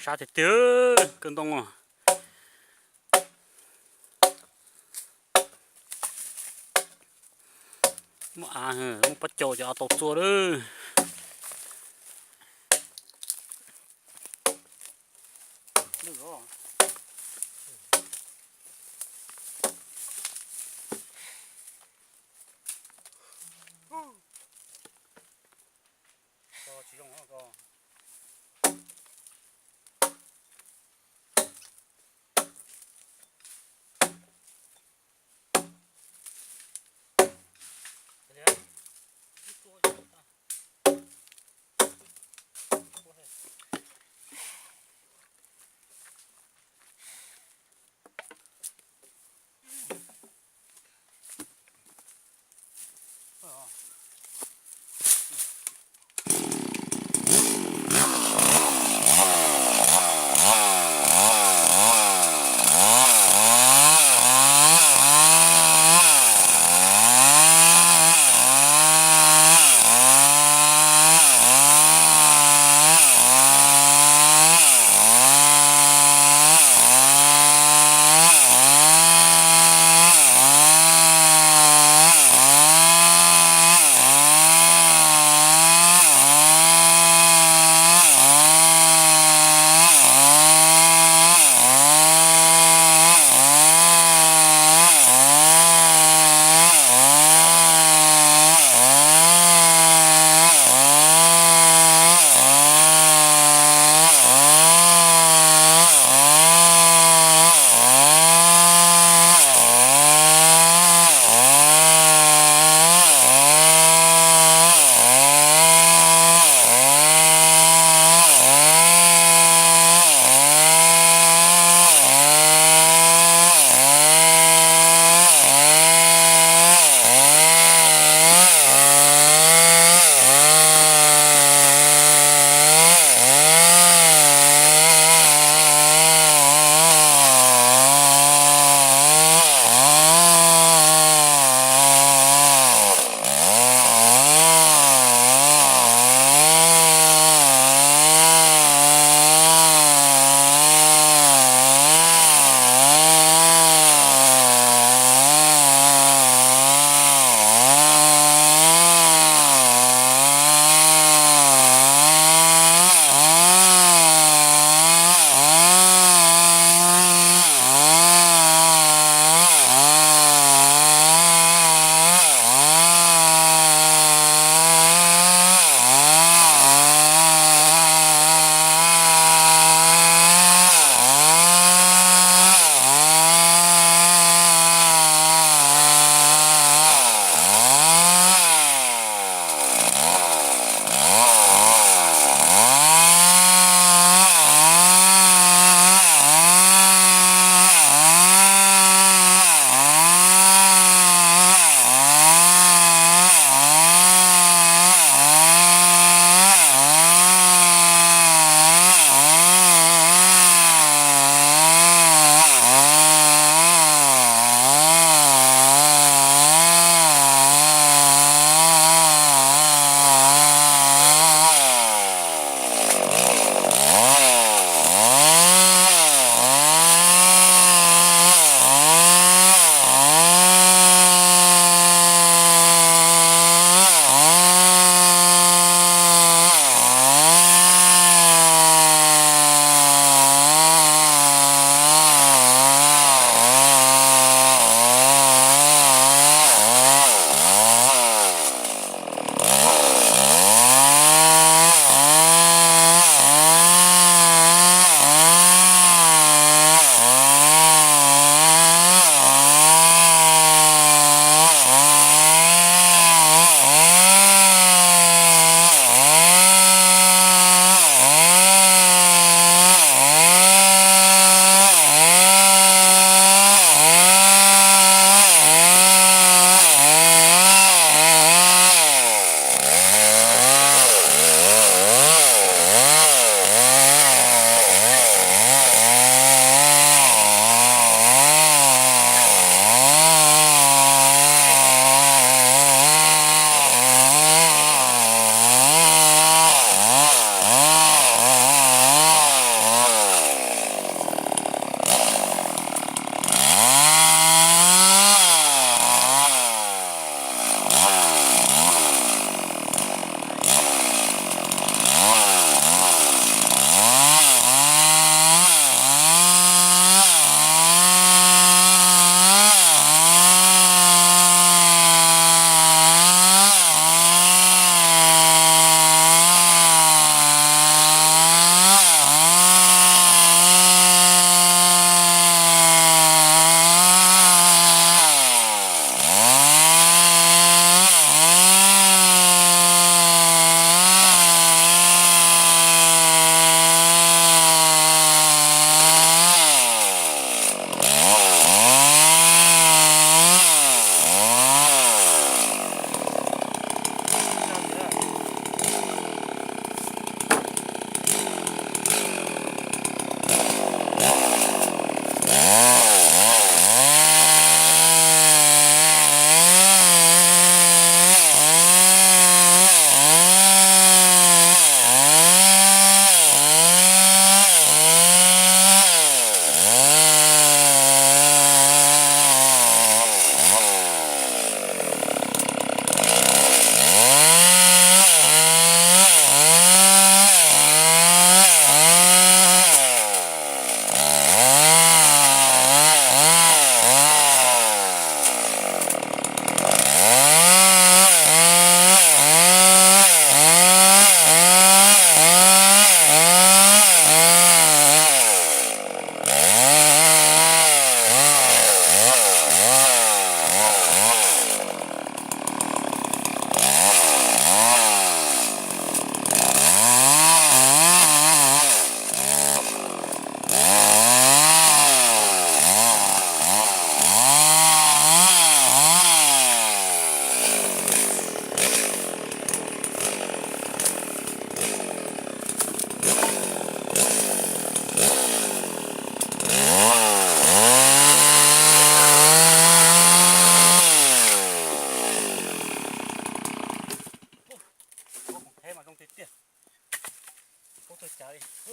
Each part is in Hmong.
Sab tiag tiag, kawg ntoo. Muaj av, muaj pob caus ces av tau txua lawm.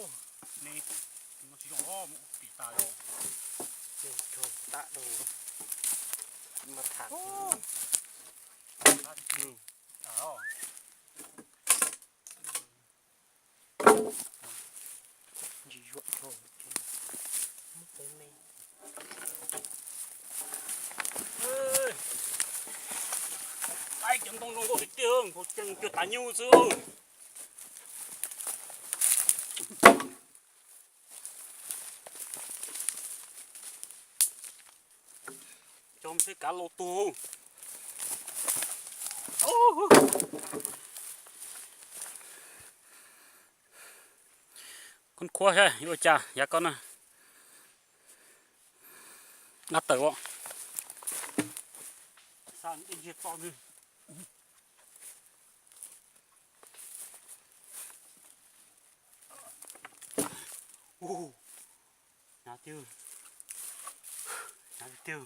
Ub, ne, no tsis zoo os, mus ua tim tas yog. Nws rog tag rau, mas tham. Ntsis zuam rog, muab peb me. Ej, cov ntoo zoo nkauj tiag tiag, nkaus cees cuag tav nyuj xwb. Cog seb kav laus tuag. Koj qhuab saib yuav ua cas yav koj na. Ab tawm os. Hnyav tiag, hnyav tiag.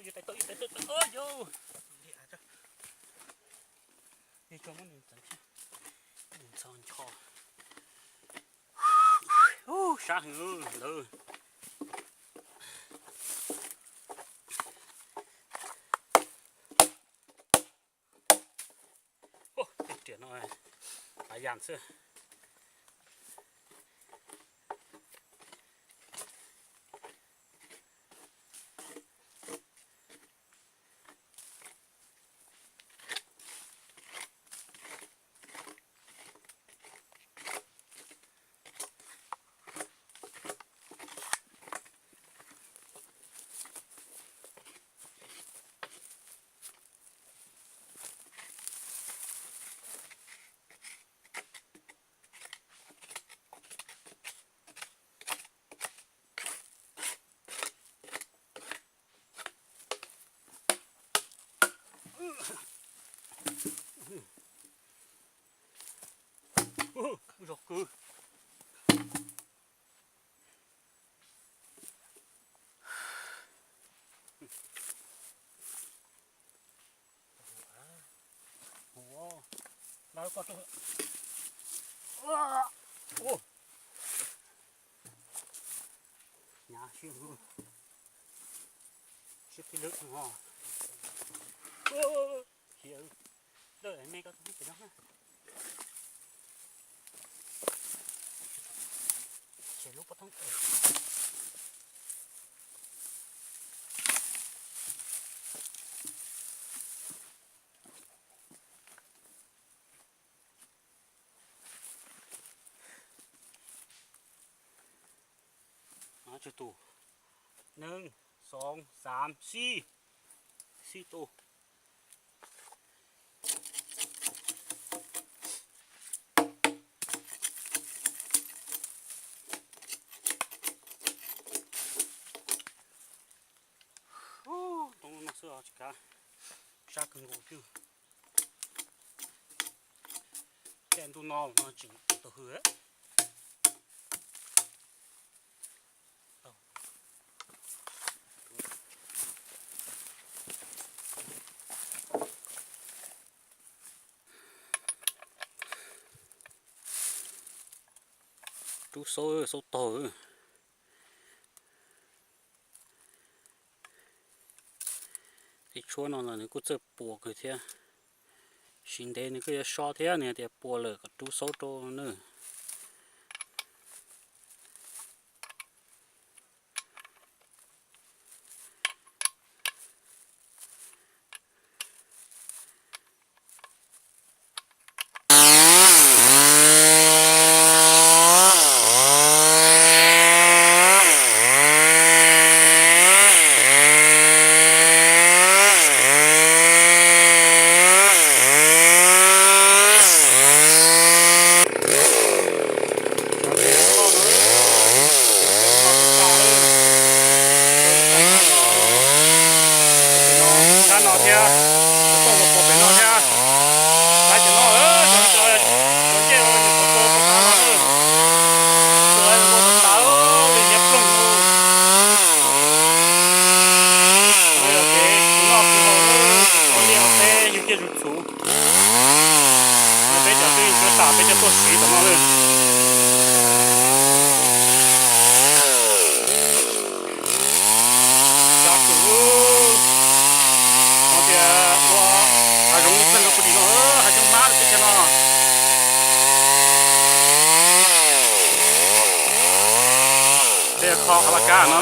Yus tais tau, yus tais tau, yus. Yus tso muab nws txeev thiab. Nws ntxhov ncho. Ub, sab heev lawm. Ub, tej riam no hav yas xwb. Zog kwv. Hnyav siab, siab pib lwb ho. Khiav, dawj me koj tus pem no na. Tshem lub pob thoob. Tswj tus. Nees, xoov, xaav, sib, sib tus. Ntoo no xwb os tsis kav, sab kawg nkaus thiab. Tej ntuj no no tseem tau hws. Rub xaub, xaub taug. Tej tshuab no los nws kuj txawj puas kawg thiab. Sim ntev nws kuj yuav so thiab, nws hais tias puas lawm kom rub xaub rau nawb. Kho qhov laj kab no,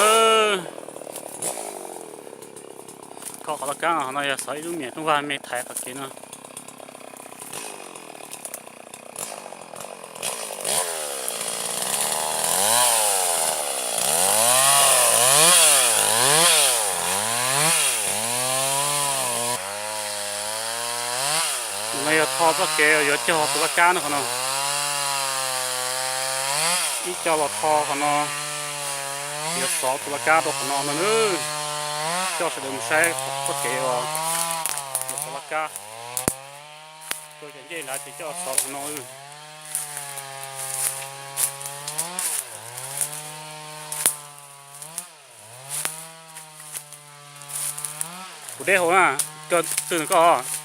kho qhov laj kab no, qhov no yog xov ib lub me rooj vag me thaiv qhov kev no. Tus no yog tho txoj kev yuav cog tus laj kab no qhov no. Ib co los tho qhov no, yuav xov tus laj kab rau qhov no no. Coj sawv daws mus saib txoj kev uas yuav xov laj kab. Tuaj cov ncej nrad ces coj xov rau qhov no. Kuv deb hauv na, koj xwb nws koj.